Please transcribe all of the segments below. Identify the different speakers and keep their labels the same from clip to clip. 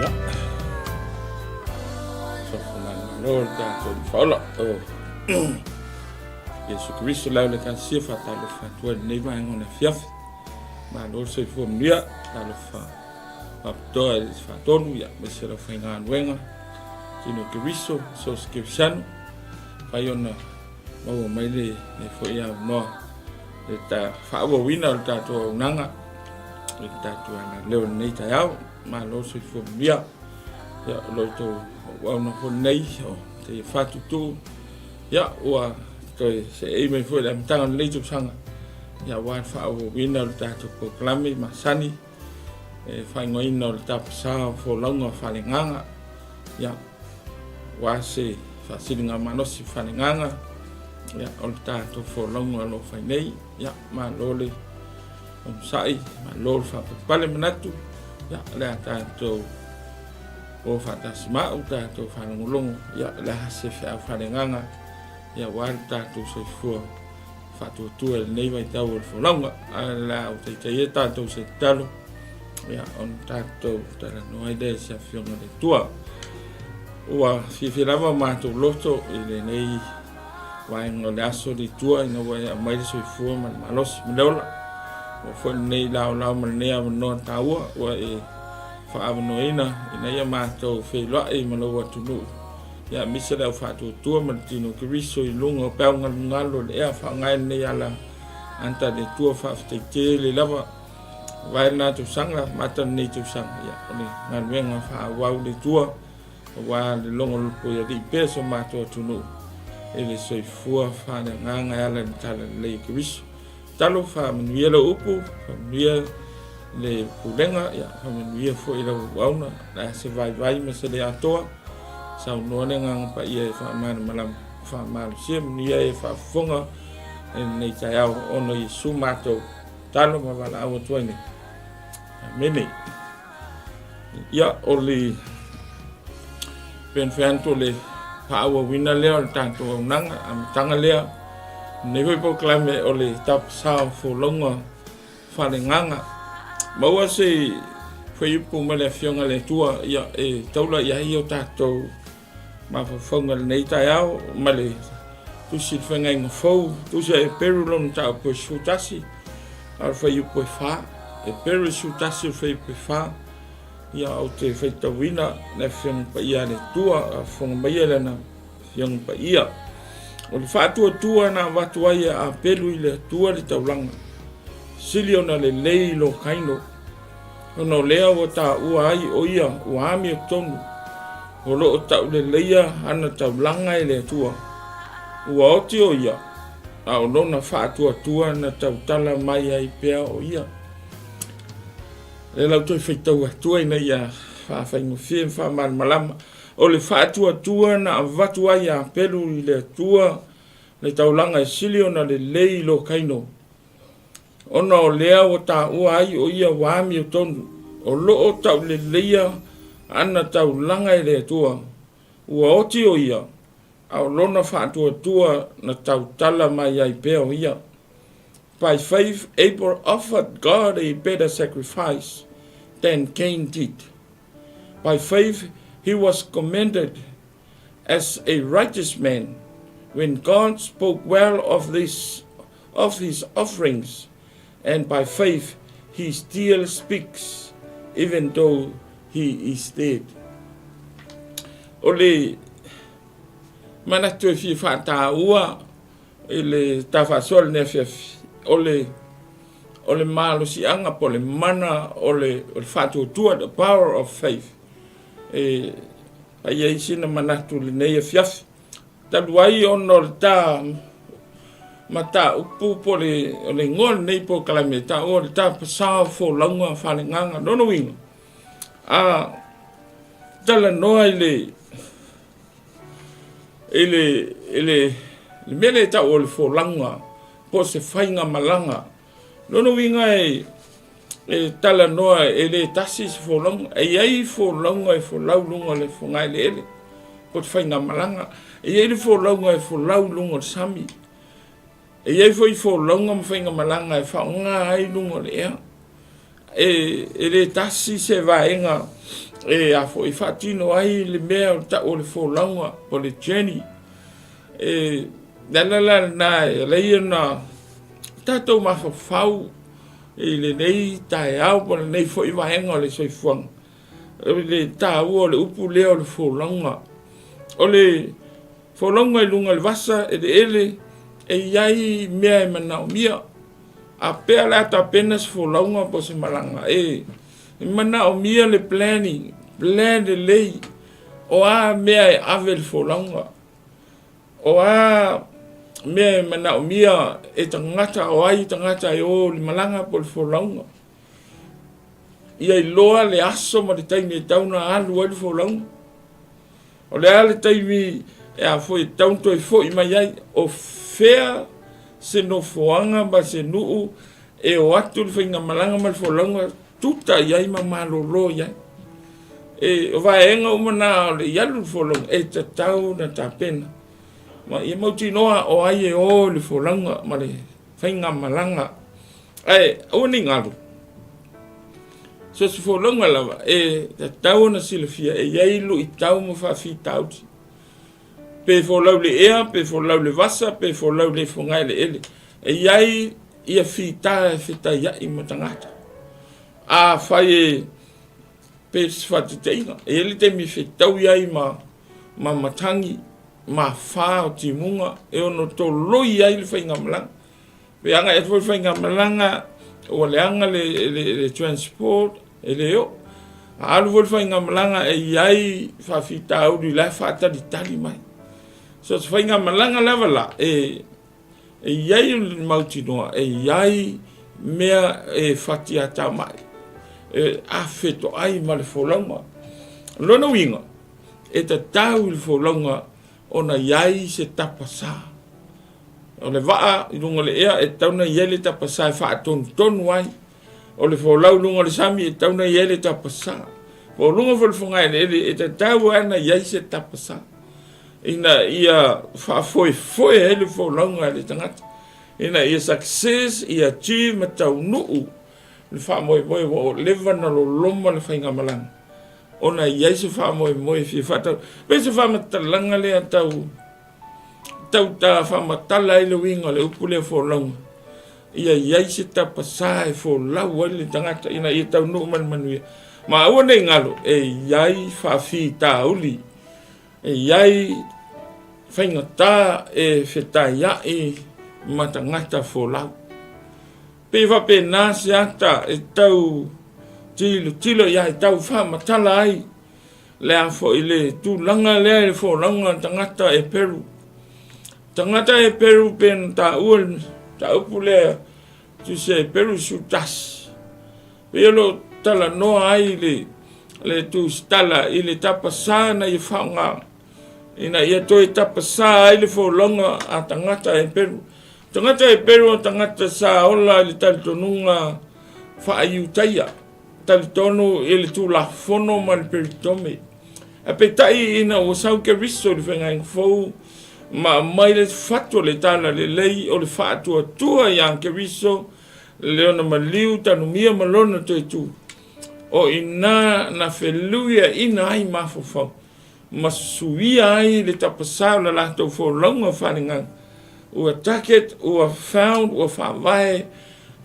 Speaker 1: Ia. Sofu manumalo le tatou Faaola o Iesu Keriso le au le Ekalesia faatalofa atu ai lenei vaega o le afiafi. Malo le soifua manuia, talofa faapitoa i le faatonu, ia, aemaise lau faigaluega, Tino Keriso, so o se Kerisiano, fai ona maua mai le foi avanoa le ta faaauauina o le tatou auaunaga i le tatou agalelei o lenei taeao. Malo le soifua manuia. Ia, o lo outou auauna foi lenei o Teia Fatutu. Ia, ua toe seei mai foi le amataga o lenei tausaga, ia, aua le faaauauina o le tatou polokalame masani e faaigoaina o le Tapasa o Folauga Faaleagaga. Ia, aua se faasiligamalosi faaleagaga, ia, o le tatou folauga o lo o fai nei. Ia, malo le onosai, malo le faapalepale manatu. Ia, o le a tatou o faatasi ma au tatou faalogologo, ia, o le a se feau faaleagaga, ia, aua le tatou soifua faatuatua i lenei vaitau o le folauga. Ae o le a utaitaia tatou se tatalo, ia, ona tatou talanoa ai lea i se Afioga i le Atua. Ua fiafia lava matou loto i lenei vaega o le aso le Atua ina ua e aumai le soifua ma le malosi ma le ola. Ua foi lenei laolao ma lenei avanoa taua ua e faaavanoaina ina ia matou feiloai ma lou atunuu. Ia aemaise le au faatuatua ma le tino o Keriso i luga o peau galugalu o le ea faaaoga ai lenei ala anta le Atua. Faafetai tele lava. Vae lena tausaga, mata lenei tausaga, ia, o le galuega faaauau le Atua, aua le logolopo i alii pea so matou atunuu i le soifua faaleagaga e ala i le talalelei o Keriso. Talo, faamanuia lau upu, faamanuia le pulega, ia, faamanuia foi lau auauna, le a se vaivai ma se le atoa, saunoa le Agaga Paia e faamalamalama, faamalosia, manuia e faafofoga i lenei taeao, ona o Iesu matou talo ma valaau atu ai nei. Amene. Ia, o le penfeanto le faaauauina lea o le tatou auaunaga, amataga lea, lenei foi polokalame o le Tapasa o Folauga Faaleagaga. Maua se fuaiupu mai le Afioga i le Atua, ia, e taula i ai o tatou mafaufauga i lenei taeao, ma le Tusi i le Feagaiga Fou, Tusi a Eperu lona mataupu e 11, a o le fuaiupu e 4. Eperu e 11 o le fuaiupu e 4. Ia, ou te faitauina le Afioga Paia a le Atua, a fofoga mai Lana Afioga Paia. O le faatuatua na avatu ai e Apelu i le Atua le taulaga, sili ona lelei i lo Kaino, ona o lea ua taua ai o ia ua amiotonu, o lo o tauleleia ana taulaga e le Atua. Ua oti o ia, a o lona faatuatua na tautala mai ai pea o ia. Lea la ou toe faitau atua ina ia faafaigofie ma faamalamalama. O le faatuatua na avatu ai e Apelu i le Atua le taulaga e sili ona lelei i lo Kaino, ona o lea ua taua ai o ia ua amiotonu, o lo o tauleleia ana taulaga e le Atua. Ua oti o ia, a o lona faatuatua na tautala mai ai pea o ia. By faith Abel offered God a better sacrifice than Cain did. By faith he was commended as a righteous man when God spoke well of this of his offerings, and by faith he still speaks even though he is dead. O le manatu e fia faataua i le tafaasoa lenei afiafi, o le o le malosiaga po o le mana o le, o le faatuatua, the power of faith. E ai ai sina manatu i lenei afiafi. Talu ai ona o le ta mataupu po o le, o le igoa o lenei polokalame e taua o le tapasa o folauga faaleagaga. Lona uiga, a talanoa i le i le, i le, le mea lea e tau o le folauga po o se faigamalaga. Lona uiga e, e talanoa e le tasi se folauga. E i ai folauga e folau luga o le fogaeleele po o le faigamalaga. E i ai le folauga e folau luga o le sami. E i ai foi folauga ma faigamalaga e faaaoga ai luga o le ea. E, e le tasi se vaega e a foi faatino ai le mea o le tau o le folauga po o le journey. E le ala la lena e ala ai ona tatou mafaufau i lenei taeao po o lenei foi vaega o le soifuaga, o le taua o le upu lea o le folauga. O le folauga i luga o le vasa, eleele, e i ai mea e manaomia. A pea o le a tapena se folauga po o se malaga, e manaomia le planning, plan lelei, o a mea e ave i le folauga, o a mea e manaomia e tagata, o ai tagata e o i le malaga po o le folauga. Ia iloa le aso ma le taimi e tatau ona alu ai le folauga. O le a le taimi e a foi e tatau ona toe foi mai ai, o fea se nofoaga ma se nuu e o atu le faigamalaga ma le folauga tuta i ai ma malolo i ai. E, o vaega uma na o le i alu le folauga e tatau ona tapena. Ma ia mautinoa o ai e o i le folauga ma le faigamalaga. Ae aua ne i galo, so se folauga lava e tatau ona silafia e i ai luitau ma faafitauli. Pe folau i le ea, pe folau i le vasa, pe folau i le fogaeleele, e i ai ia fita e fetaiai ma tagata. Afai e pe se faataitaiga, e i ai le taimi e fetaui ai ma ma matagi, ma fa o timuga e ono toloi ai le faigamalaga. Pe agai atu foi le faigamalaga ua leaga le, le, le transport, e le oo. A alu foi le faigamalaga e i ai faafitauli la e faatalitali mai. So se faigamalaga lava la e e i ai le mautinoa, e i ai mea e fatiatamai, e afetoai ma le folauga. O lona uiga, e tatau i le folauga ona i ai se tapasā. O le vaa i luga o le ea, e tatau ona i ai le tapasā e faatonutonu ai. O le folau i luga o le sami, e tatau ona i ai le tapasā. Po o luga foi o le fogaeleele, e tatau lava ona i ai se tapasā ina ia faafoefoe ai le folauga a le tagata, ina ia success, ia achieve ma taunuu le faamoemoe ua o leva ona loloma le faigamalaga ona i ai se faamoemoe e fia faatau. Pei se faamatalaga lea tau tau ta faamatala ai le uiga o le upu lea folauga, ia i ai se tapasā e folau ai le tagata ina ia taunuu ma le manuia. Ma aua ne i galo, e i ai faafitauli, e i ai faigata e fetaiai ma tagata folau. Pei faapena se ata e tau tilotilo i ai, tau faamatala ai le a foi le tulaga lea i le folauga a le tagata Eperu. Tagata Eperu pe na taua le mataupu lea tusi a Eperu 11. Pei o lo o talanoa ai le, le tusitala i le tapasā na ia faaaoga ina ia toe tapasā ai le folauga a tagata Eperu. Tagata Eperu o tagata sa ola i le talitonuga faa-Iutaia. Talitonu i le Tulafono ma le Peritome. Ae peitai ina ua sau Keriso i le faigaina fou ma aumai le fatu o le tala lelei o le faatuatua iā Keriso, le ona maliu tanumia ma lona toe tu, o i ina na feluiaina ai mafaufau ma suia ai le tapasā o le latou folauga faalegaga, ua target, ua found, ua faavae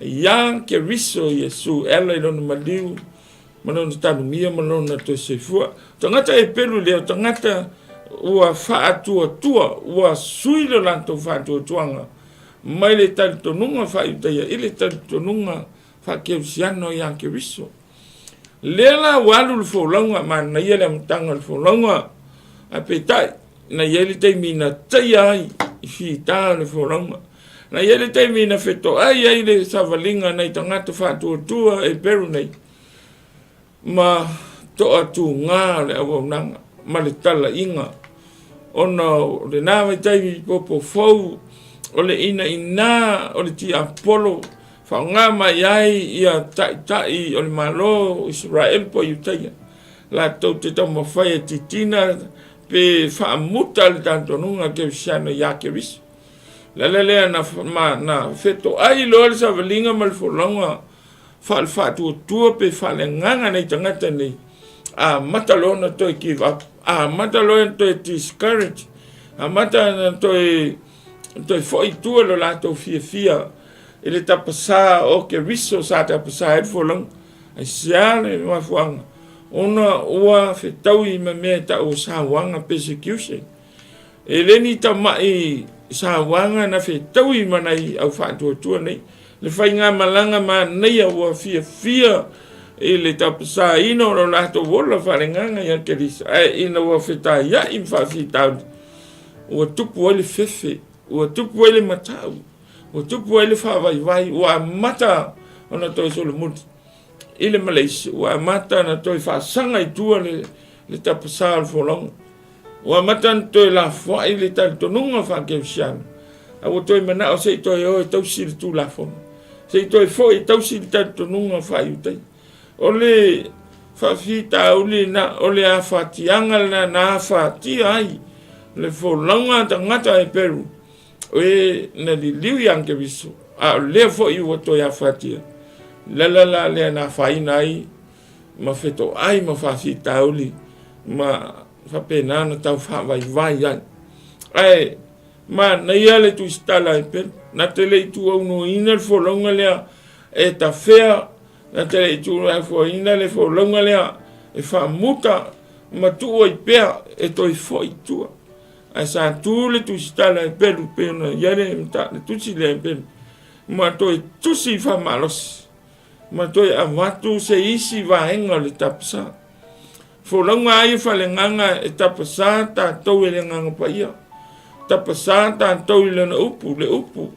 Speaker 1: iā Keriso Iesu e ala i lona maliu ma lona tanumia ma lona toe soifua. O tagata e pelu lea, o tagata ua faatuatua, ua sui le latou faatuatuaga mai le talitonuga faa-Iutaia i le talitonuga faa-Kerisiano iā Keriso. Lea la ua alu le folauga, manaia le amataga o le folauga, ae peitai, na i ai le taimi na taia ai i fita o le folauga. Na i ai le taimi na fetoai ai le savaliga nai tagata faatuatua e Peru nei, ma toatuga o le auaunaga ma le talaiga, ona o lena vaitaimi popo fou o le inaina o le tiapolo Faaaoga mai ai ia taitai o le Malo o Isaraelu po o Iutaia, latou te taumafai e titina pe faamuta le talitonuga kerisiano iā Keriso. O le ala lea na, ma, na fetoai loa le savaliga ma le folauga faale-faatuatua pe faaleagaga nei tagata nei. Amata loa ona toe give up, amata loa ona toe discourage, amata ona toe toe foi i tua lo latou fiafia i le tapasā o Keriso sa tapasā ai le folauga. Aisea le mafuaaga? Ona ua fetaui ma mea e tau o sauaga, persecution. E le ni tamai sauaga na fetaui ma nai au faatuatua nei. Le faigamalaga manaia ua fiafia i le tapasaina o lo latou ola faaleagaga ia Keriso, ae ina ua fetaiai ma faafitauli, ua tupu ai le fefe, ua tupu ai le matau, ua tupu ai le faavaivai, ua amata ona toe solomuli i le Malaysia, ua amata ona toe faasaga i tua le tapasa o le folauga. Ua amata ona toe lafoai le talitonuga faakerisiano, a ua toe manao se i toe o e tausi le Tulafono, se i toe foi e tausi le talitonuga faa-Iutaia. O le faafitauli lena, o le afatiaga lena na afatia ai le folauga a tagata Heperu e na liliu ia Keriso, a o lea foi ua toe afatia. Le ala la lea na afaina ai ma fetoai ma faafitauli ma faapena ona tau faavaivai ai. Ae manaia le tusitala e pele, na te le i tuaunoaina le folauga lea e tafea, na te le i tuaunoaina le folauga lea e faamuta ma tuu ai pea e toe foi i tua. Ae sa tu le tusitala e pelu pei ona i ai le tusi lea e pelu, ma toe tusi faamalosi ma toe avatu se isi vaega o le tapasā. Folauga ai faaleagaga e tapasā tatou e le Agaga Paia. Tapasā tatou i lana upu, le upu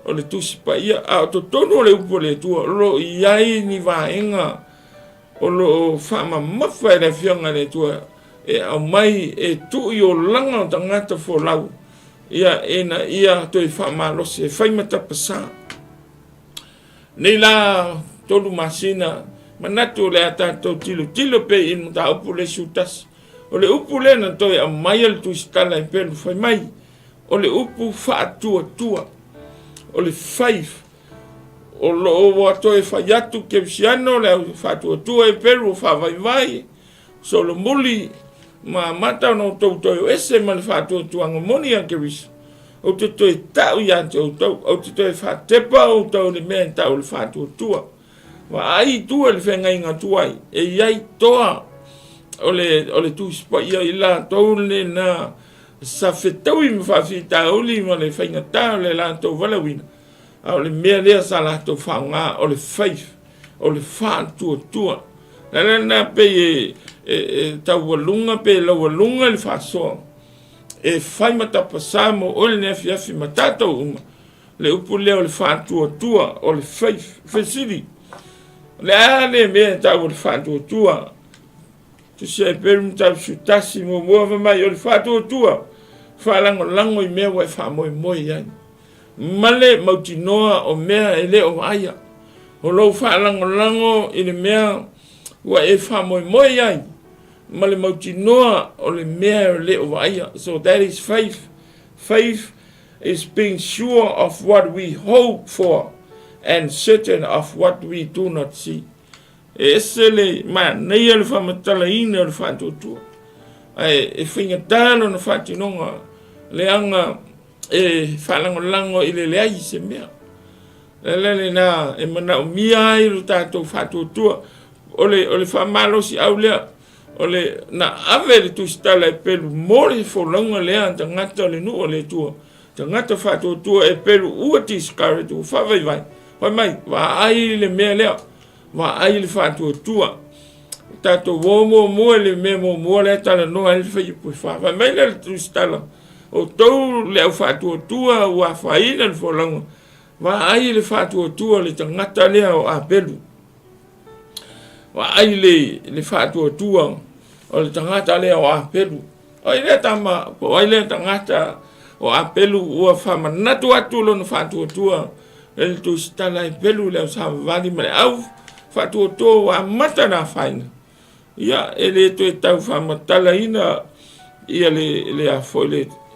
Speaker 1: o le Tusi Paia, a o totonu o le upu a le Atua, o lo o i ai ni vaega o lo o faamamafa e le Afioga a le Atua e aumai e tuu i olaga o tagata folau, ia, ina ia toe faamalosi e fai ma tapasā. Nei la 3 masina, manatu o le a tatou tilotilo pea i le mataupu lea 11. O le upu lea na toe aumaia le tusitala e pelu fai mai, o le upu faatuatua, o le faith, o lo o ua toe fai atu kerisiano le au faatuatua e pelu o faavaivai, solomuli ma amata ona outou toe o ese ma le faatuatuaga moni a Keriso, ou te toe tau ia te outou, ou te toe faatepa outou i le mea e tau o le faatuatua. Vaai i tua i le feagaiga tuai, e i ai toa o le Tusi Paia i latou lena sa fetaui ma faafitauli ma le faigata o le latou valaauina, a o le mea lea sa latou faaaoga o le faith, o le faatuatua. Le ala lena pei e taualuga pe laualuga le faasoa e fai ma tapasā mo oe lenei afiafi ma tatou uma, le upu lea o le faatuatua, o le faith. Fesili, o le a le mea e tau o le faatuatua? Tusi ai Peru Mataupu 11, muamua fai mai, o le faatuatua, faalagolago i mea ua e faamoemoe i ai, ma le mautinoa o mea e le o vaaia. O lou faalagolago i le mea ua e faamoemoe i ai, ma le mautinoa o le mea e le o vaaia. So that is faith. Faith is being sure of what we hope for and certain of what we do not see. E ese le manaia le faamatalaina o le faatuatua, ae e faigata lona faatinoga leaga e faalagolago i le leai se mea. Le ala lena e manaomia ai lo tatou faatuatua. O le faamalosiau lea, o le na ave le tusitala e pelu mo le folauga lea a tagata o le nuu o le Atua, tagata faatuatua e pelu ua discourage, ua faavaivai. Fai mai, vaai le mea lea, vaai le faatuatua. Tatou o muamua i le mea muamua lea talanoa ai le fuaiupu e 4. Fai mai lea le tusitala, outou le au faatuatua ua afaina le folauga, vaai le faatuatua o le tagata lea o Apelu. Vaai le faatuatua o le tagata lea o Apelu. O ai lea tama, po o ai lea tagata o Apelu ua faamanatu atu lona faatuatua e le tusitala e pelu le au savavali ma le au faatuatua ua amata ona afaina. Ia, e le toe tau faamatalaina ia le a foi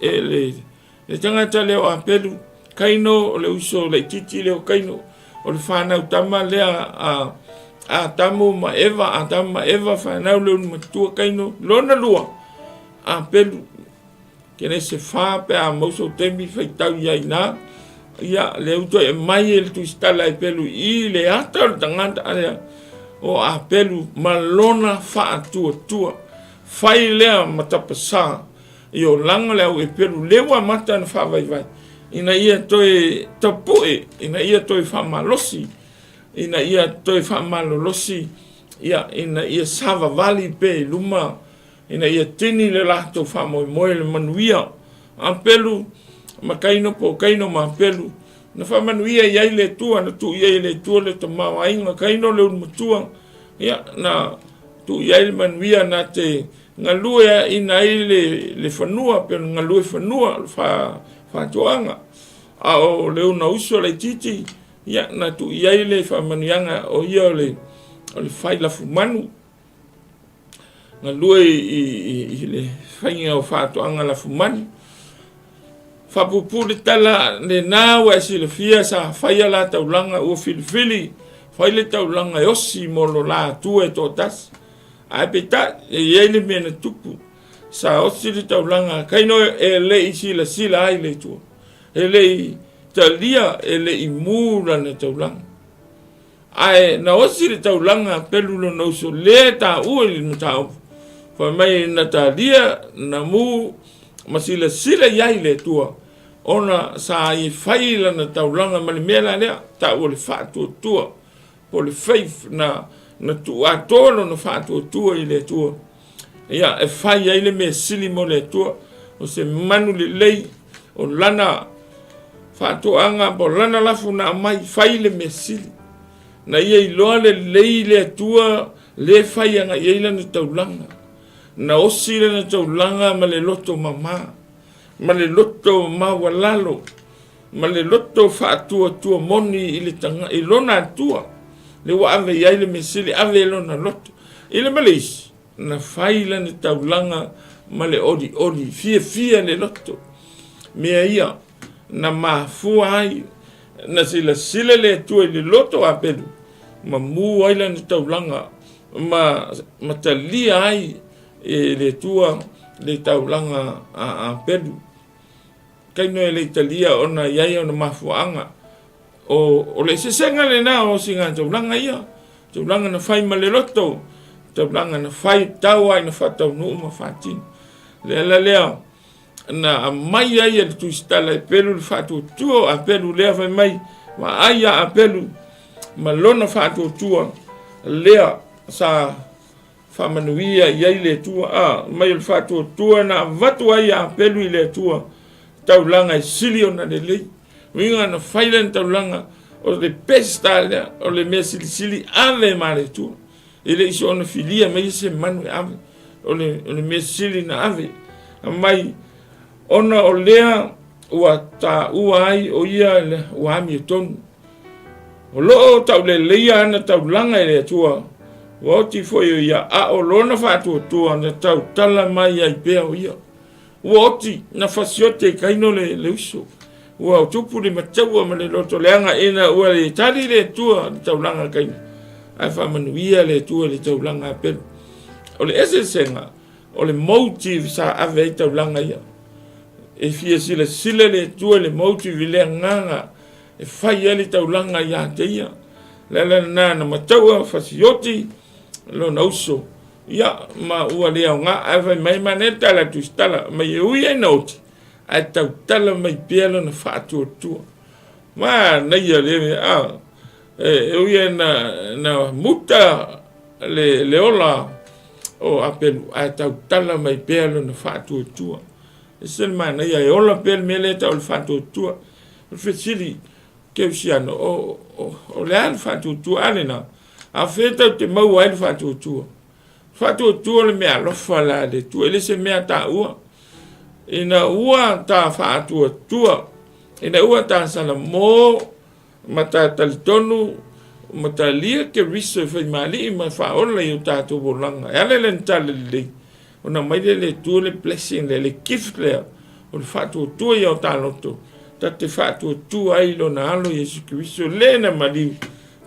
Speaker 1: le tagata lea o Apelu, Kaino, o le uso laitiiti lea o Kaino, o le fanau tama lea a Atamu ma Eva, Atamu ma Eva fanau le ulumatua Kaino, lona lua, Apelu, Kenese 4 pe a mau sou taimi faitau i ai ina, ia, lea ua toe aumai e le Tusitala e pelu i le ata o le tagata lea o Apelu ma lona faatuatua. Fai lea ma tapasā i olaga o le au epelu lea ua amata ona faavaivai ina ia toe tapue, ina ia toe faamalosi, ina ia toe faamalolosi, ia, ina ia savavali pea i luma ina ia tini le latou faamoemoe le manuia. Apelu ma Kaino po o Kaino ma Apelu, na faamanuia i ai le Atua, na tuu i ai e le Atua le tamaoaiga, Kaino le ulumatua, ia, na tuu i ai le manuia na te galueaiina ai le, le fanua, pe o le galue fanua, le fa, faatoaga. A o le una uso laitiiti, ia, na tuu i ai le faamanuiaga o ia o le, o le fai lafumanu. Galue i le faiga o faatoaga lafumanu. Faapuupuu le tala lena ua e silafia sa faia la taulaga ua filifili fai le taulaga e osi mo lo la Atua e toatasi. Ae peitai e i ai le mea na tupu sa osi le taulaga kaino e le i silasila ai le Atua. E le i talia e le i mu lana taulaga. Ae na osi le taulaga a Pelu lona uso lea e taua i le mataupu, fai mai na talia, na mu ma silasila i ai le Atua, ona sa ia fai lana taulaga ma le mea la lea, taua le faatuatua, po o le faith, na, na tuu atoa lona faatuatua i le Atua, ia, e fai ai le mea sili mo le Atua, o se manu lelei, o lana faatoaga po o lana lafo na aumai, fai le mea sili. Na ia iloa lelei le Atua le fai agai ai lana taulaga. Na osi lana taulaga ma le loto mama, ma le loto maualalo, ma le loto faatuatua moni i, le taga, i lona Atua, le ua ave i ai le mea sili, ave i lona loto. I le ma le isi, na fai lana taulaga ma le olioli, fiafia le loto. Mea ia, na mafua ai, na silasila le Atua i le loto o Apelu, ma mu ai lana taulaga, ma, ma talia ai e le Atua le taulaga a Apelu. Kaino e le i talia ona i ai ona mafuaaga. O, o le eseesega lena o siga taulaga ia. Taulaga na fai ma le loto, taulaga na fai tau ai na faataunuu ma faatino. Le ala lea na aumai ai e le Tusitala e pelu le faatuatua o Apelu lea fai mai, vaai ia Apelu ma lona faatuatua lea sa Faamanuia i ai le Atua, a, mai o le faatuatua na avatu ai ia Apelu i le Atua, taulaga e sili ona lelei. Uiga na fai lena taulaga, o le best a lea, o le mea silisili ave ma le Atua. E le i soona filia mai se manu e ave, o le, o le mea sili na ave. Mai, ona o lea ua taua ai o ia ua amiotonu. O lo o tauleleia ana taulaga e le Atua, ua oti foi o ia, a o lona faatuatua na tautala mai ai pea o ia. Ua oti, na fasiote i Kaino le, le uso. Ua tupu le mataua ma le loto leaga ina ua le tali le Atua le taulaga a Kaino, ae faamanuia le Atua i le taulaga a Apelu. O le eseesega, o le motive sa ave ai taulaga ia. E fia silasila le Atua i le motive i le agaga e fai ai le taulaga ia te ia. Le ala lena na mataua fasioti lona uso, ia, ma ua le aoga, ae fai mai manaia le tala a le Tusitala, mai e ui ai na oti, ae tautala mai pea lona faatuatua. Manaia le mea, a, e ui ai na, na muta le, le ola o Apelu, ae tautala mai pea lona faatuatua. E se le manaia, e ola pea le mea lea e tau o le faatuatua. O le fesili kerisiano, o, o, o le a le faatuatua a lena? A fea tatou te maua ai le faatuatua? Faatuatua le mea alofa la le Atua, e le se mea taua. Ina ua ta faatuatua, ina ua ta salamo ma ta talitonu ma talia Keriso e faimaali'i ma faaola i o tatou olaga. E ala i lana tala lelei, ona aumai lea e le Atua le blessing lea, le gift lea, o le faatuatua ia o ta loto, ta te faatuatua ai i lona Alo Iesu Keriso, le na maliu,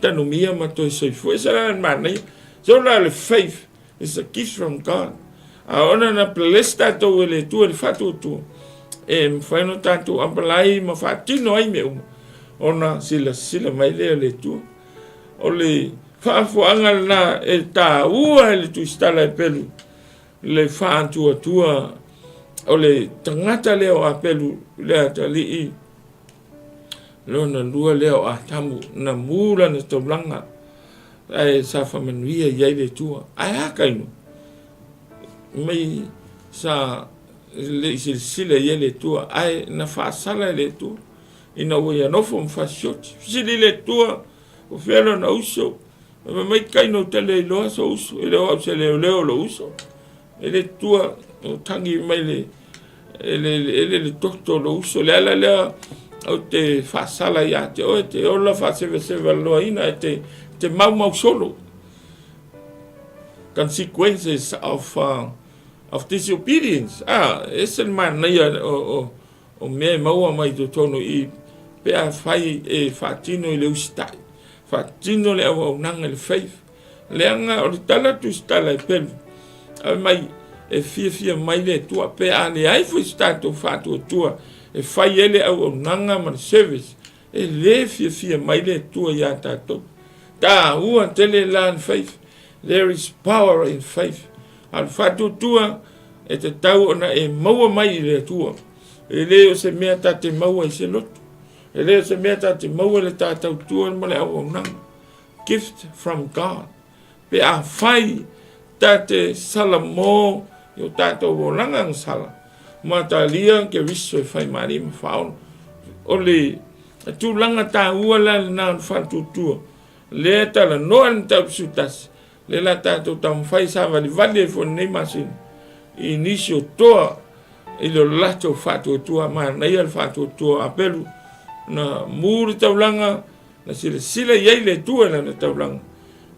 Speaker 1: Tanumia ma toe soifua. E ese la le manaia. So la le faith is a gift from God. A ona na bless tatou e le Atua i le faatuatua, e mafai ona tatou apply ma faatino ai mea uma, ona silasila mai lea o le Atua. O le faafoaga lena e taua e le tusitala e pelu le faatuatua o le tagata lea o Apelu le atalii lona lua lea o Atamu na mu lana taulaga ae sa faamanuia i ai le Atua. Ae a Kaino? Mai sa le i silasila i ai le Atua, ae na faasala e le Atua ina ua ia nofo ma fasioti. Fesili le Atua, o fea lona uso? Fai mai Kaino, ou te le iloa sou uso, e le o au se leoleo o lou uso. E le Atua, o tagi mai le e le, e le, le toto o lou uso. Le ala lea ou te faasala ia te oe, te ola faasevaseva loaina, e te, te maumau solo. Consequences of, of disobedience. Ah, ese le manaia o, o, o mea e maua mai totonu i pe a fai e faatino i le usitai, faatino le auaunaga i le faith. Leaga o le tala tusitala e pelu, fai mai e fiafia mai le Atua pe a leai foi se tatou faatuatua e fai ai le auaunaga ma le service, e le fiafia mai le Atua ia tatou. Taua tele la le faith. There is power in faith. A o le faatuatua e tatau ona e maua mai i le Atua. E le o se mea ta te maua i se loto. E le o se mea ta te maua i le ta tautua ma le auaunaga. Gift from God. Pe a fai ta te salamo i o tatou olaga agasala, ma talia Keriso e fai malie ma faaola. O le tulaga taua la lena o le faatuatua, lea e talanoa le mataupu 11, lea la tatou taumafai savalivali ai foi i lenei masina i nisi o toa i lo latou faatuatua. Manaia le faatuatua o Apelu, na mu le taulaga, Na silasila i ai le Atua i lana taulaga,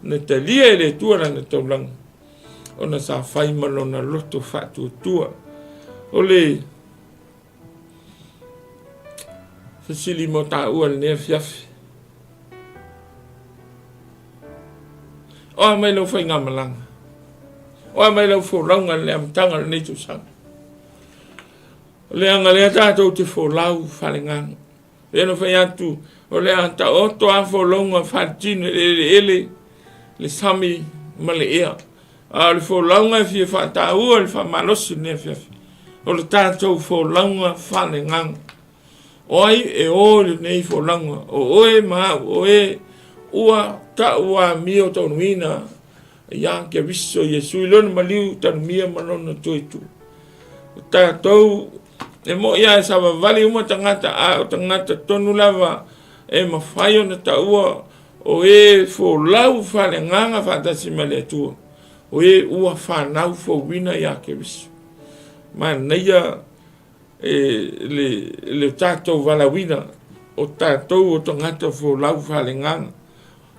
Speaker 1: na talia e le Atua lana taulaga, ona sa fai ma lona loto faatuatua. O le fesili mo taua i lenei afiafi, O a mai lau faigamalaga? O a mai lau folauga i le amataga o lenei tausaga? Leaga lea tatou te folau faaleagaga. Pei ona fai atu, o le a taoto a folauga faatino i le eleele, le sami ma le ea. A o le folauga e fia faataua i le faamalosi i lenei afiafi, o le tatou folauga faaleagaga. O ai e o i lenei folauga? O oe ma au, o e ua tau amio taunuina ia Keriso Iesu i lona maliu tanumia ma lona toe tu. O tatou e mo'i a e savavali uma tagata, a o tagata tonu lava e mafai ona taua o e folau faaleagaga faatasi ma le Atua, o e ua fanau fouina ia Keriso. Manaia e le, le tatou valaauina o tatou o tagata folau faaleagaga.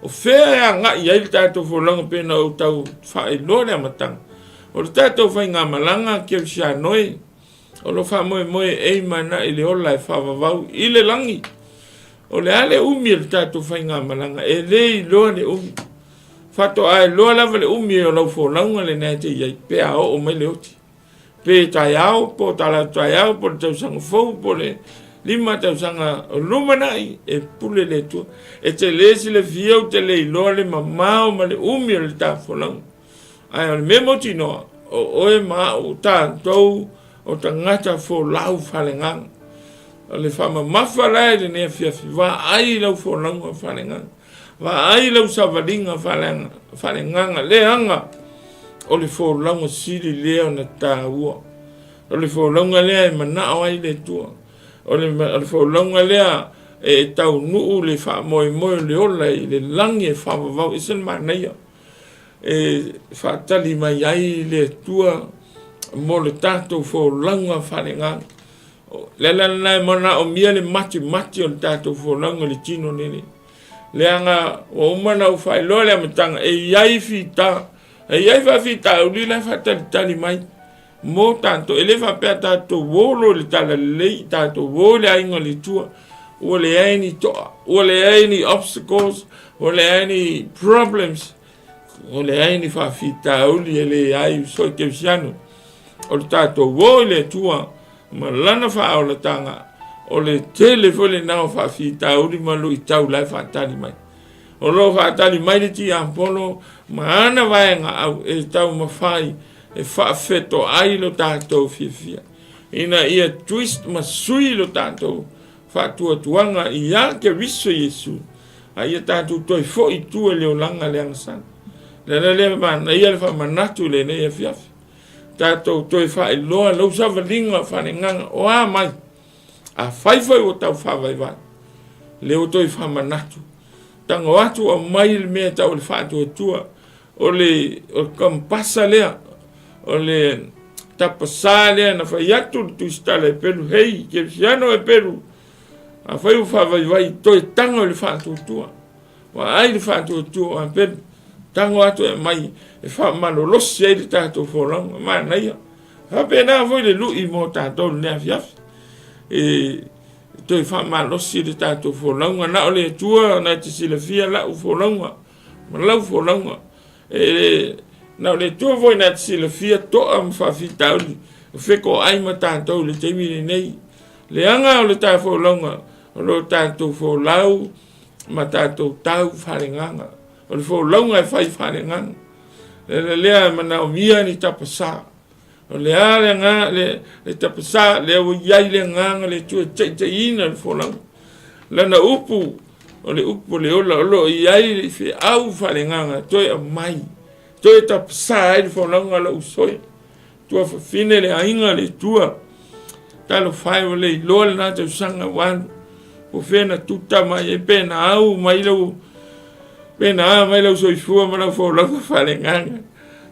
Speaker 1: O fea e agai i ai le tatou folauga pei ona ou tau faailoa le amataga? O le tatou faigamalaga kerisiano e, o lo o faamoemoe e aim ana i le ola e faavavau i le lagi. O le a le umi o le tatou faigamalaga? E le iloa le umi. Faatoa iloa lava le umi o lau folauga lena e te i ai pe a oo mai le oti. Pe taeao, po o talaatu taeao, po o le tausaga fou, po o le 5 tausaga o lumanai, e pule le Atua. E te le silafia, ou te le iloa le mamao ma le umi o le tafolauga. Ae o le mea mautinoa, o oe ma au, o tatou o tagata folau faaleagaga. O le faamamafa la i lenei afiafi, vaai i lau folauga faaleagaga. Vaai lau savaliga faaleagaga, leaga o le folauga sili lea ona taua. O le folauga lea e manao ai le Atua. O le folauga lea e taunuu le faamoemoe o le ola i le lagi e faavavau. E ese le manaia e faatali mai ai le Atua mo le tatou folauga faaleagaga. O le ala lena e manaomia le matimati o le tatou folauga i le tino nei. Leaga ua uma ona ou faailoa le amataga, e i ai fita, e i ai faafitauli la e faatalitali mai mo tatou. E le faapea tatou olo i le talalelei, tatou o i le aiga o le Atua. Ua leai ni toa, ua leai ni obstacles, ua leai ni problems, ua leai ni faafitauli e leai uso i Kerisiano. O le tatou o i le Atua ma lana faaolataga, o le tele foi lena o faafitauli ma luitau la e faatali mai. O lo o faatali mai le tiapolo ma ana vaega au e taumafai e faafetoai lo tatou fiafia, ina ia twist ma sui lo tatou faatuatuaga ia Keriso Iesu, a ia tatou toe foi i tua i le olaga le agasala. Le ala lea manaia le faamanatu i lenei afiafi. Tatou toe faailoa lau savaliga faaleagaga o a mai. Afai foi ua tau faavaivai, lea ua toe faamanatu. Tago atu aumai le mea e tau o le faatuatua, o le kampasa lea, o le tapasā lea na fai atu le tusitala e pelu hei, kerisiano e pelu. Afai ua faavaivai, toe tago i le faatuatua. Vaai le faatuatua o Apelu, tago atu e aumai e faamalolosi ai le tatou folauga. Manaia. Faapena foi le lui mo tatou i lenei afiafi. E toe faamalosi le tatou folauga. Na o le Atua na te silafia lau folauga ma lau folauga. E, na o le Atua foi na te silafia toa ma faafitauli o fekoai ma tatou i le taimi lenei. Leaga o le ta folauga, o lo tatou folau ma tatou tau faaleagaga. O le folauga e fai faaleagaga. Le lea e manaomia ni tapasā. O le a le aga, le, le tapasā, lea ua i ai le agaga le Atua e taitaiina le folauga. Lana upu, o le upu o le ola, o lo o i ai le feau faaleagaga, toe aumai, toe tapasā ai le folauga lou uso e. Tuafafine le aiga le Atua. Talofa e ua le iloa lena tausaga ua alu. Po o fea na tuta mai ai pe na au mai lau pe na a mai lau soifua ma lau folauga faaleagaga.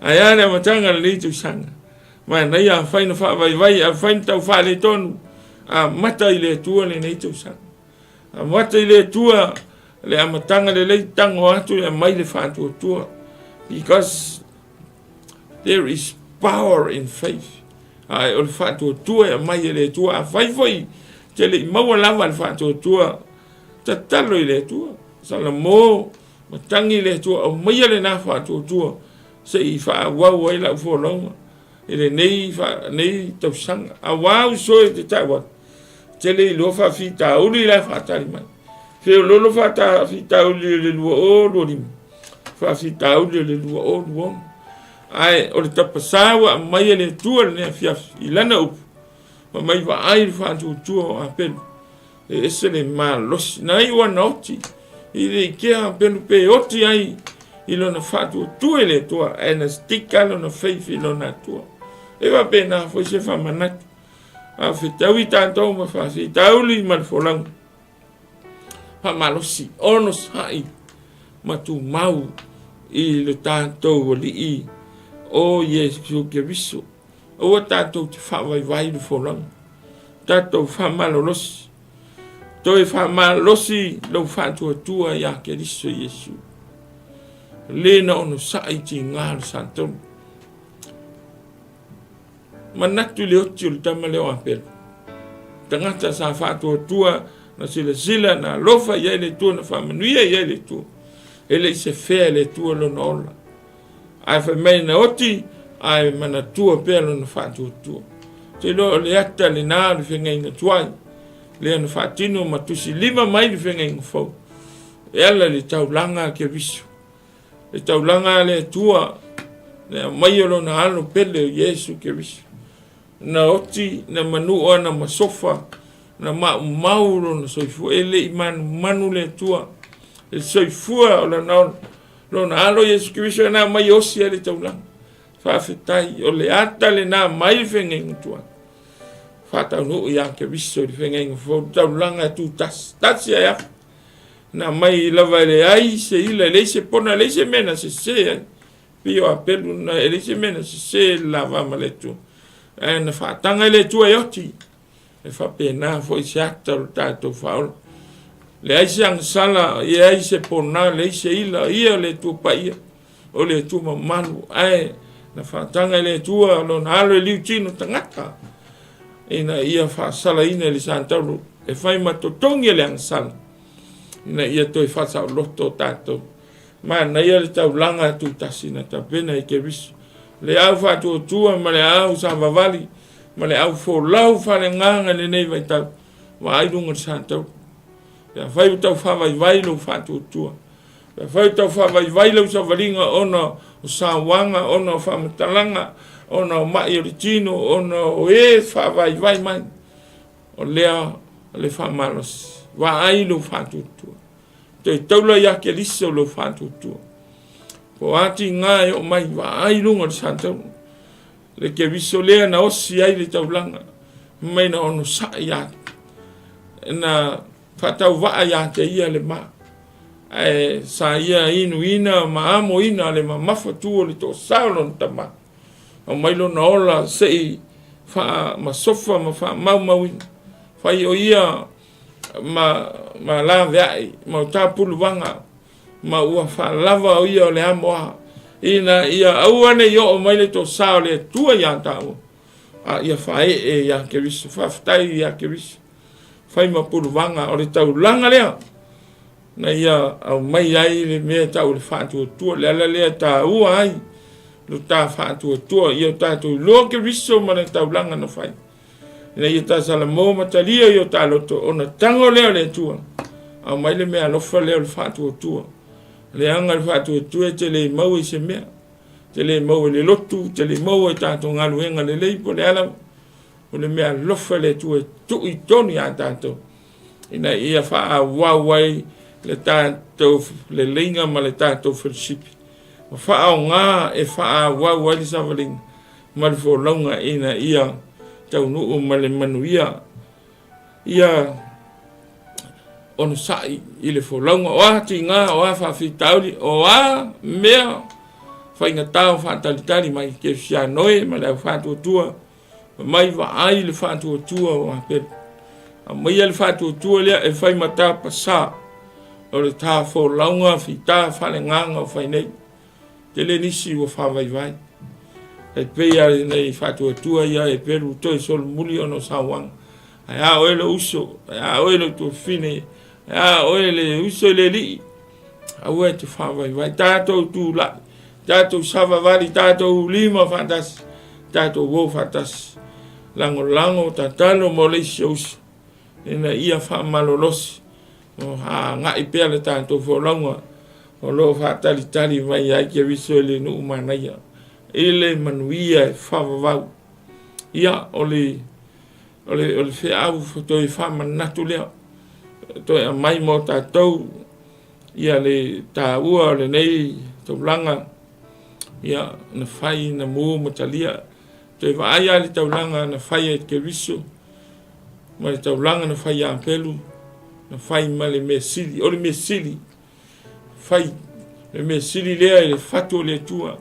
Speaker 1: Ae a le amataga o lenei tausaga? Manaia afai na faavaivai, afai na tau faaletonu, amata i le Atua lenei tausaga. Amata i le Atua le amataga lelei, tago atu e aumai le faatuatua. Because There is power in faith. Ae o le faatuatua e aumai e le Atua. Afai foi te le i maua lava le faatuatua, tatalo i le Atua. Salamo ma tagi i le Atua, aumaia lena faatuatua se i faaauau ai lau folauga i lenei, nei tausaga. Aua uso e te tau atu, te le iloa faafitauli la e faatali mai. Feololo faafitauli o le 2025, faafitauli o le 2026. Ae o le tapasā ua aumai e le Atua lenei afiafi i lana upu, fai mai vaai le faatuatua o Apelu, e ese le malosi. Na iu ana oti, i le ikea Apelu pe oti ai i lona faatuatua i le Atua, ae na stick lava lona faith i lona Atua. E faapena foi se faamanatu. A fetaui tatou ma faafitauli ma le folauga, faamalosi, onosai ma tumau i le tatou Alii o Iesu Keriso. Aua tatou te faavaivai le folauga, tatou faamalolosi, toe faamalosi lou faatuatua ia Keriso Iesu. Le na onosai tiga o le Satani. Manatu i le oti o le tama lea o Apelu, tagata sa faatuatua, na silasila, na alofa i ai le Atua, na faamanuia i ai le Atua. E le i sefea e le Atua lona ola. Ae fai mai na oti, ae manatua pea lona faatuatua. Te iloa o le ata lena o le feagaiga tuai, lea na faatino ma tusilima mai le feagaiga fou, e ala i le taulaga a Keriso. Le taulaga a le Atua, le aumai o lona alo pele o Iesu Keriso. Na oti, na manua, na masofa, na maumau lona soifua. E le i manumanu le Atua, le soifua o lona ola. Lona alo Iesu Keriso na aumai osi ai le taulaga. Faafetai, o le ata lena mai le feagaiga tuai. Faataunuu ia Keriso i le feagaiga fou, taulaga e tu tasi, tasi ai afa. Na aumai lava e leai se ila, e leai se pona, e leai se mea na sese ai. Pei o Apelu na, e leai se mea na sese i le lava ma le Atua. Ae na faataga e le Atua e oti. E faapena foi se ata o le tatou faaola. Leai se agasala, leai se pona, leai se ila, ia o le Atua paia, o le Atua mamalu. Ae na faataga e le Atua lona alo e liutino tagata, ina ia faasalaina i le satauro. E fai ma totogi e le agasala ina ia toe faasaoloto tatou. Manaia le taulaga tutasi na tapena i Keriso. Le au faatuatua ma le au savavali ma le au folau faaleagaga i lenei vaitau, vaai luga o le satauro. Pe afai ua tau faavaivai lou faatuatua, pe afai ua tau faavaivai lau savaliga ona o sauaga, ona o faamatalaga, ona o mai o le tino, ona o e faavaivai mai, o lea le faamalosi. Vaai lou faatuatua. Toe taula ia Keriso lou faatuatua. Po o a tiga e oo mai, vaai i luga o le satauro. Le Keriso lea na osi ai le taulaga, mai na onosai ia, na faatauvaa ia te ia le ma. Ae sa ia inuina ma amoina le mamafa tu o le toasa o lona tama. Aumai lona ola se i faamasofa ma faamaumauina. Fai o ia ma, ma laveai ma o tapuluvaga ma ua faalava o ia o le amoa ina ia aua ne i oo mai le tosa o le Atua ia taua, a ia faaee ia Keriso. Faafetai ia Keriso, fai ma puluvaga o le taulaga lea na ia aumai ai le mea tau le faatuatua. Le ala lea taua ai lo ta faatuatua ia tatou iloa Keriso ma le taulaga na fai ina ia ta salamo ma talia i o ta loto, ona tago lea o le Atua, aumai le mea alofa lea o le faatuatua. Leaga le faatuatua e te le maua i se mea, te le maua i le lotu, te le maua i tatou galuega lelei po o le a lava. O le mea alofa le Atua e tuu i tonu ia tatou, ina ia faaauau ai le tatou leleiga ma le tatou felosipi, ma faaaoga e faaauau ai le savaliga ma le folauga ina ia taunuu ma le manuia. Ia onosai i le folauga, o a tiga, o a faafitauli, o a mea faigata o faatalitali mai kerisiano e ma le au faatuatua, mai vaai le faatuatua o Apelu. Aumaia le faatuatua lea e fai ma tapasā o le ta folauga fita faaleagaga o fai nei. Tele nisi ua faavaivai. E pei lava nei faatuatua ia e pelu toe solomuli ona o sauaga. Ae a oe lou uso, ae a oe lou tuafafine, ae a oe le uso i le alii, aua e te faavaivai. Tatou tulai, tatou savavali, tatou lima faatasi, tatou o faatasi. Lagolago, tatalo mo le isi uso, ina ia faamalolosi. O agai pea le tatou folauga o lo o faatalitali mai ai Keriso i le nuu manaia i le manuia e faavavau. Ia, o le, o le, o le feau toe faamanatu lea, toe aumai mo tatou ia le taua o lenei taulaga, ia, na fai na mu ma talia. Toe vaai lava i le taulaga na fai ai Keriso, ma le taulaga na fai ia Apelu, na fai ma le mea sili. O le mea sili, fai le mea sili lea i le fatu o le Atua,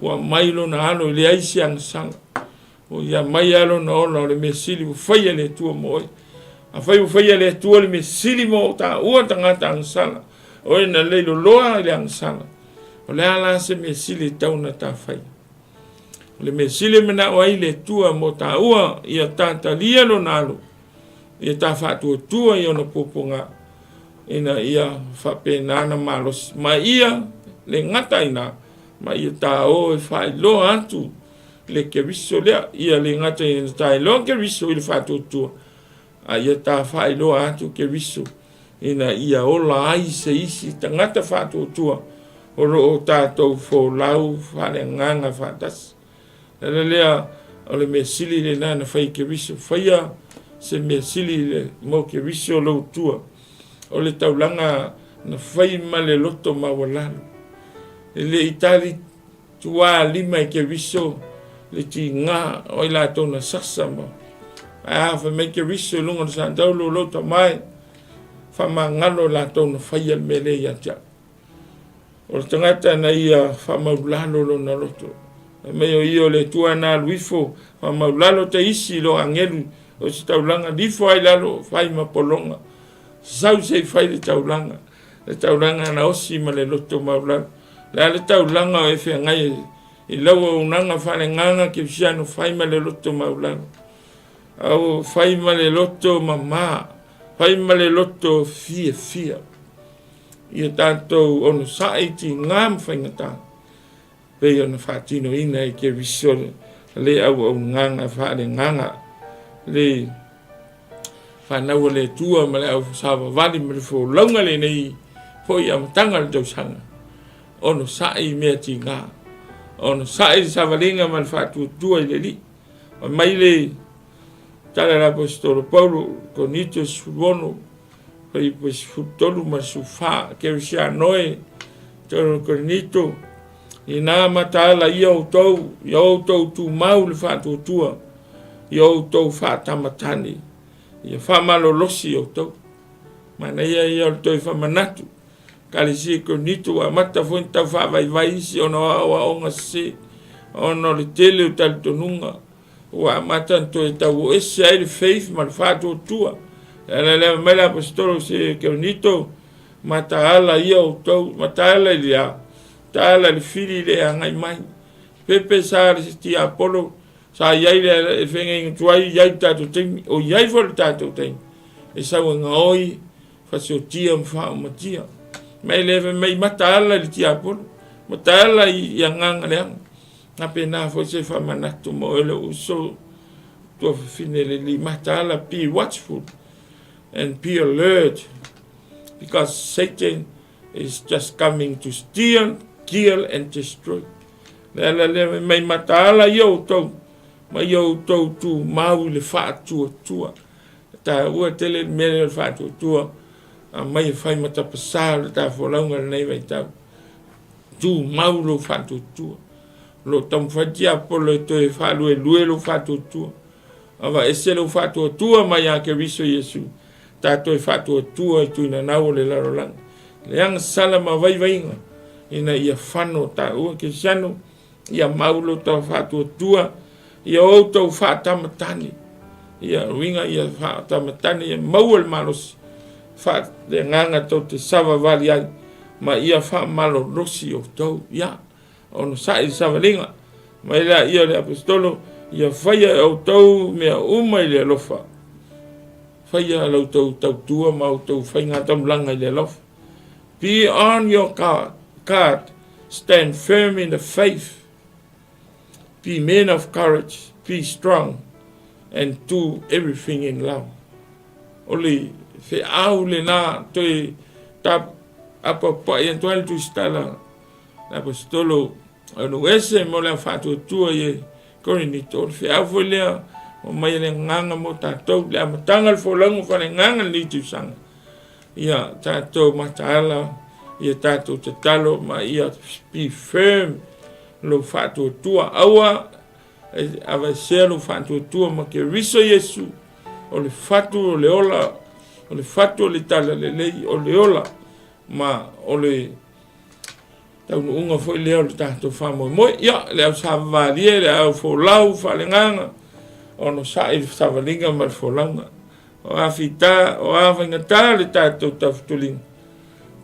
Speaker 1: ua aumai lona alo e leai se agasala. Ua ia mai lava lona ola o le mea sili ua faia le Atua mo oe. Afai ua faia le Atua le mea sili mo taua tagata agasala, oe na leiloloa i le agasala, o le a la se mea sili e tatau ona ta faia? O le mea sili e manao ai le Atua mo taua ia ta talia lona alo, ia ta faatuatua i ona puapuaga, ina ia faapena ona malosi ma ia le gata i ina, ma ia ta o e faailoa atu le Keriso lea, ia le gata ina ta iloa Keriso i le faatuatua, a ia ta faailoa atu Keriso ina ia ola ai se isi tagata faatuatua o lo o tatou folau faaleagaga faatasi. O le ala lea o le mea sili lena na fai e Keriso, faia se mea sili mo Keriso lou tua. O le taulaga na fai ma le loto maualalo. E le i tali tualima e Keriso le tiga o ai latou na sasa ma ae a fai mai Keriso i luga o le satauro lou tama e faamagalo latou na faia le mea lea ia te au. O le tagata na ia faamaulalo lona loto. Fai mai o ia o le Atua na alu ifo faamaulalo te isi lo agelu o se taulaga lifo ai lalo fai ma pologa. Sau se i fai le taulaga. Le taulaga na osi ma le loto maulalo. Le a le taulaga o e feagai i lau auaunaga faaleagaga kerisiano fai ma le loto maulalo. Au fai ma le loto mama. Fai ma le loto fiafia. Ia tatou onosai i tiga ma faigata, pei ona faatinoina e Keriso le auaunaga faaleagaga, le fanau a le Atua ma le au savavali ma le folauga lenei foi amataga o le tausaga. Onosai i mea tiga, onosai le savaliga ma le faatuatua i le Alii. Fai mai le tala a le Aposetolo Paulo, Korinito 16, fuaiupu 13 ma le 14, Kerisiano e, tolo o Korinito, ina mataala ia outou, ia outou tumau le faatuatua, ia outou faatamatane, ia faamalolosi outou. Manaia ia o le toe faamanatu. Ekalesia i Korinito ua amata foi ona tau faavaivai isi ona o aoaoga sese, ona o le tele o talitonuga ua amata ona toe tau ese ai le faith ma le faatuatua. Le ala lea mai le aposetolo se Korinito, mataala ia outou, mataala i le a? Mataala i le fili le agai mai. Pepe sa le tiapolo, sa i ai le feagaiga tuai, i ai le tatou taimi, o i ai foi le tatou taimi, e sau e gaoi fasiotia ma faaumatia. Mai le fai mai mataala i le tiapolo, mataala i agaga leaga. Faapena foi se faamanatu mo oe lou uso tuafafine lelei mataala, be watchful and be alert because Satan is just coming to steal, kill and destroy. Le ala lea mai mataala ia outou, ma ia outou tumau i le faatuatua. E taua tele le mea lea o le faatuatua, aumai e fai ma tapasā o le ta folauga i lenei vaitau. Tumau lou faatuatua. O lo o taumafai le tiapolo e toe faaluelue lou faatuatua. Aveese lou faatuatua mai ia Keriso Iesu, ta toe faatuatua i tuinanau o le lalolagi. Le agasala ma vaivaiga ina ia fano taua Kerisiano, ia mau lo tau faatuatua, ia outou faatamatane. Ia uiga ia faatamatane, ia maua le malosi, le agaga tou te savavali ai, ma ia faamalolosi outou. Ia, onosai le savaliga. Mai laia o le aposetolo, ia faia e outou mea uma i le alofa. Faia la outou tautua ma outou faiga taulaga i le alofa. Be on your guard, guard, stand firm in the faith. Be men of courage, be strong, and do everything in love. O le feau lena toe ta apapai atu ai le tusitala le aposetolo o nuu ese mo le au faatuatua i Korinito. O le feau foi lea o mai le agaga mo tatou, le amataga o le folauga faaleagaga lenei tausaga. Ia tatou mataala, ia tatou tatalo ma ia be firm lou faatuatua. Aua e aveesea lou faatuatua ma Keriso Iesu, o le fatu o le ola, o le fatu o le talalelei, o le ola ma o le taunuuga foi lea o le tatou faamoemoe. Ia, le au savavalie, le au folau faaleagaga, onosai le savaliga ma le folauga. O a fita, o a faigata le tatou tafituliga,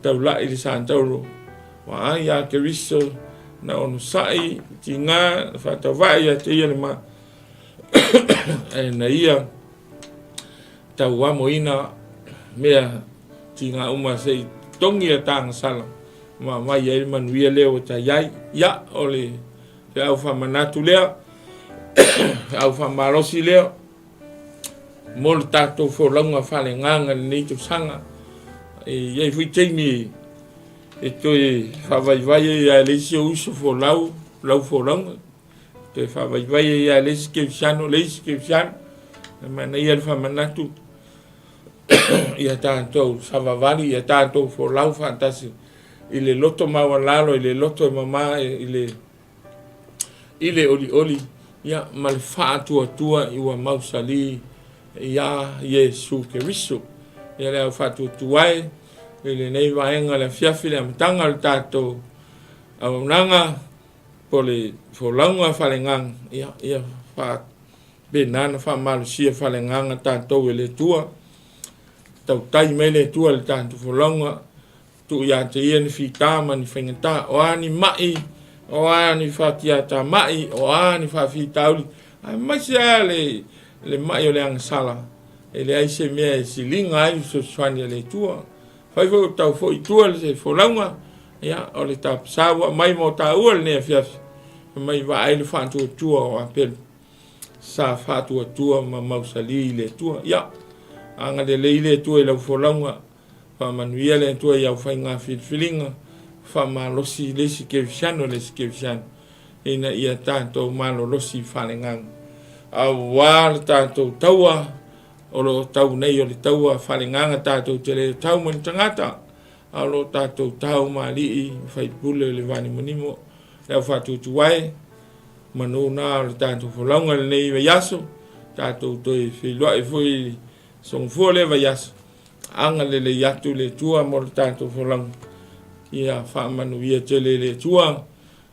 Speaker 1: taulai le satauro, vaai ia Keriso na onosai, tiga, na faatauvaa ia te ia le ma, ae na ia tauamoina mea tiga uma se i togi a tagasala ma aumai ai le manuia lea ua tai ai. Ia, o le feau faamanatu lea, feau faamalosi lea, mo le tatou folauga faaleagaga i lenei tausaga. E i ai foi taimi e toe faavaivai ai lava e le isi ou uso folau lau folauga, toe faavaivai ai lava e le isi kerisiano le isi kerisiano. E manaia le faamanatu ia tatou savavali, ia tatou folau faatasi i le loto maualalo, i le loto e mama, i le i le olioli ia, ma le faatuatua i ua mausali iā Iesu Keriso. Ia le au faatuatua e i lenei vaega o le afiafi le amataga o le tatou auaunaga po o le folauga faaleagaga, ia, ia faapena ona faamalosia faaleagaga tatou e le Atua. Tautai mai le Atua i le tatou folauga, Tuu ia te ia ni fita ma ni faigata, o a ni maʻi, o a ni fatiatamai, o a ni faafitauli, aemaise lava le, le maʻi o le agasala. E leai se mea e siliga ai le fesoasoani a le Atua. Fai foi o tau foi i tua le folauga, ia, o le tapasa ua aumai mo taua lenei afiafi, fai mai vaai le faatuatua o Apelu, sa faatuatua ma mausali i le Atua. Ia, agalelei le Atua i lau folauga, faamanuia le Atua i au faiga filifiliga, faamalosi le isi kerisiano le isi kerisiano, ina ia tatou malolosi faaleagaga. Auā le tatou taua o lo o tau nei o le taua faaleagaga tatou te le tau ma ni tagata, a o lo o tatou tau ma alii ma faipule o le vanimonimo. Le au faatuatuae, manu na o le tatou folauga i lenei vaiaso, tatou toe feiloai foi i le sogafua o lea vaiaso, agalelei atu le Atua mo le tatou folauga. Ia faamanuia tele e le Atua,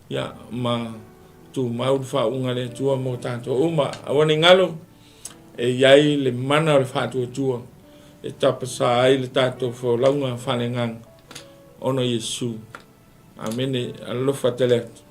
Speaker 1: ia ma tumau le faauuga a le Atua mo tatou uma. Aua ne i galo, e i ai le mana o le faatuatua e tapasa ai le tatou folauga faaleagaga ona o Iesu. Amene. Alofa tele atu.